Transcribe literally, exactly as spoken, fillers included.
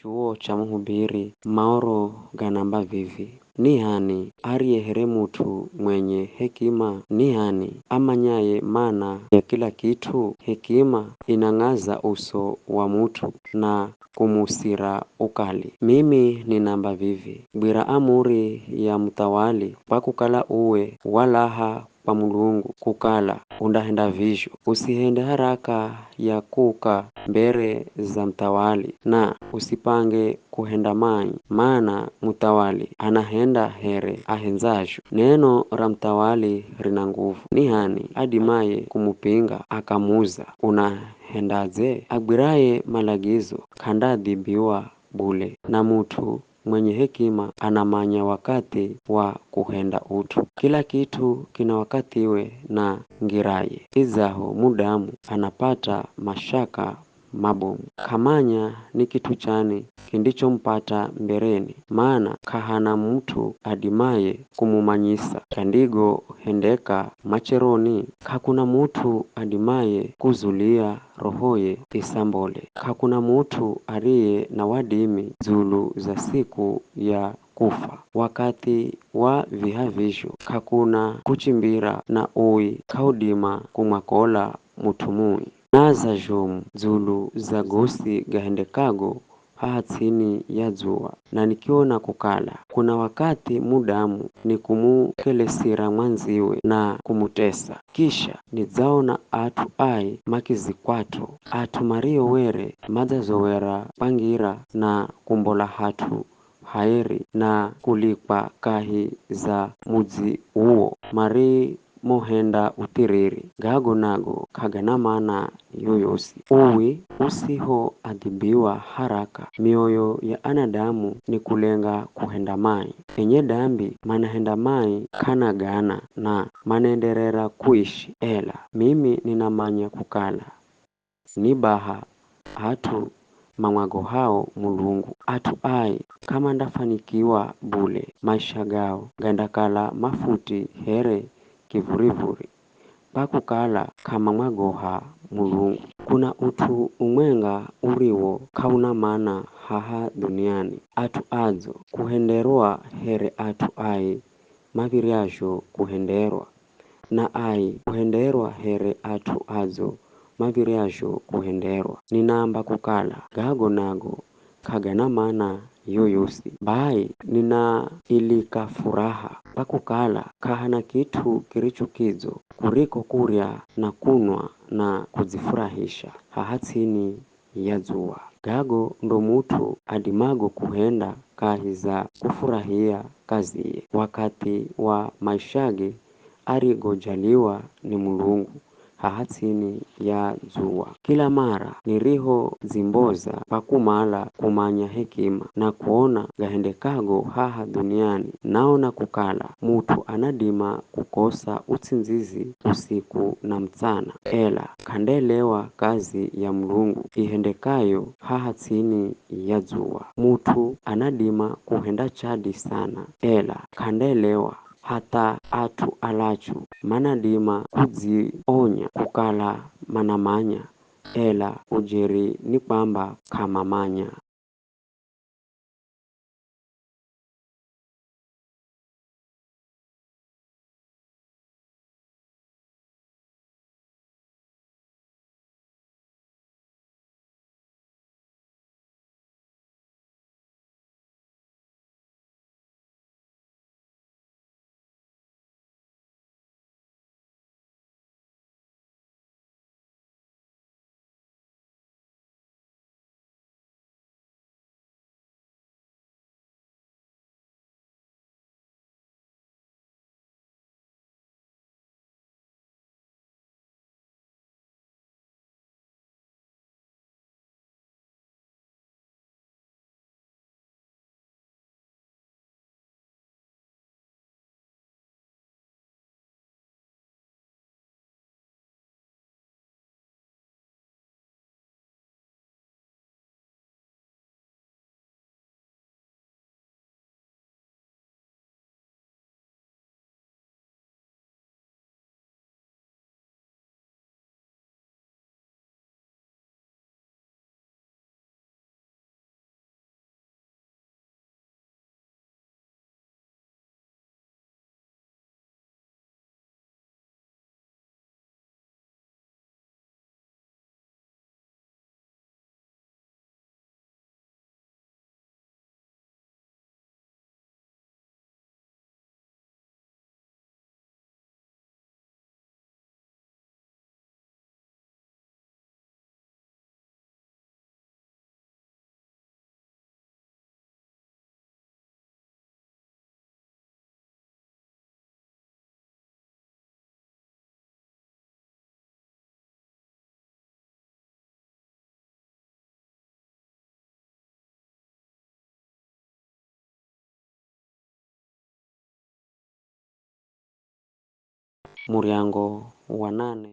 Chuwo cha Muhubiri, Maoro ganamba vivi, "Ni h'ani ariye here mut'u mwenye hekima? Ni h'ani amanyaye mana ya kila kit'u? Hekima inang'aza uso wa mut'u na kumusira ukali." Mimi ninamba vivi, gwira amuri ya muthawali, kwa kukala uwe walaha kwa Mulungu kukala undahenda vizho. Usihende haraka ya kuka mbere za muthawali, na usipange kuhenda mai, mana muthawali anahenda here ahendzazho. Neno ra muthawali rina nguvu. Ni h'ani adimaye kumupinga akamuza, "Unahendadze?" Agwiraye malagizo k'andaadhibiwa bule, na mut'u mwenye hekima anamanya wakathi wa kuhenda ut'u. Kila kit'u kina wakathiwe na ngiraye. Idzaho mudamu anapata mashaka mabomu. K'amanya ni kit'u chani kindichomupata mbereni, mana k'ahana mut'u adimaye kumumanyisa. Gandigo hendeka macheroni, k'akuna mut'u adimaye kuzulia rohoye isambole. K'akuna mut'u ariye na wadimi dzulu za siku ya kufa. Wakathi wa viha vizho k'akuna kuchimbira, na ui k'audima kumwakola mut'u mui. Naza zhomu dzulu za gosi gahendekago haha ts'ini ya dzuwa, na nikiona kukala kuna wakathi mudamu nikumukelesira mwandziwe na kumutesa. Kisha nidzaona at'u ai makizikwat'o, at'u mario were madzazowera kwangira na kumbola hat'u haeri na kulikwa kahi za mudzi uwo, marimohenda uthiriri. Gago nago k'agana mana yoyosi. Uwi usihoadhibiwa haraka, mioyo ya anadamu ni kulenga kuhenda mai. Enye dambi manahenda mai k'ana gana, na manaenderera kuishi. Ela mimi ninamanya kukala ni baha at'u mamwagohao Mulungu. At'u ai k'amandafanikiwa bule, maisha gao gandakala mafuti here kivurivuri, kwa kukala k'amamwagoha Mulungu. Kuna ut'u umwenga uriwo k'auna mana haha dhuniani, at'u adzo kuhenderwa here at'u ai mav̱iryazho kuhenderwa, na ai kuhenderwa here at'u adzo mav̱iryazho kuhenderwa. Ninaamba kukala gago nago k'agana mana yoyosi. Bai ninailika furaha, kwa kukala k'ahana kit'u kiricho kidzo kuriko kurya na kunwa na kudzifurahisha haha ts'ini ya dzuwa. Gago ndo mut'u adimago kuhenda kahi za kufurahia kaziye, wakathi wa maishage arigojaliwa ni Mulungu haha ts'ini ya dzuwa. Kila mara nirihodzimboza kwa kumala kumanya hekima na kuona gahendekago haha dhuniani, naona kukala mut'u anadima kukosa utsindzizi usiku na mutsana, ela k'andaelewa kazi ya Mulungu ihendekayo haha ts'ini ya dzuwa. Mut'u anadima kuhenda chadi sana, ela k'andaelewa hatha at'u alachu manadima kudzionya kukala manamanya, ela ujeri ni kwamba k'amamanya. muryango wa nane.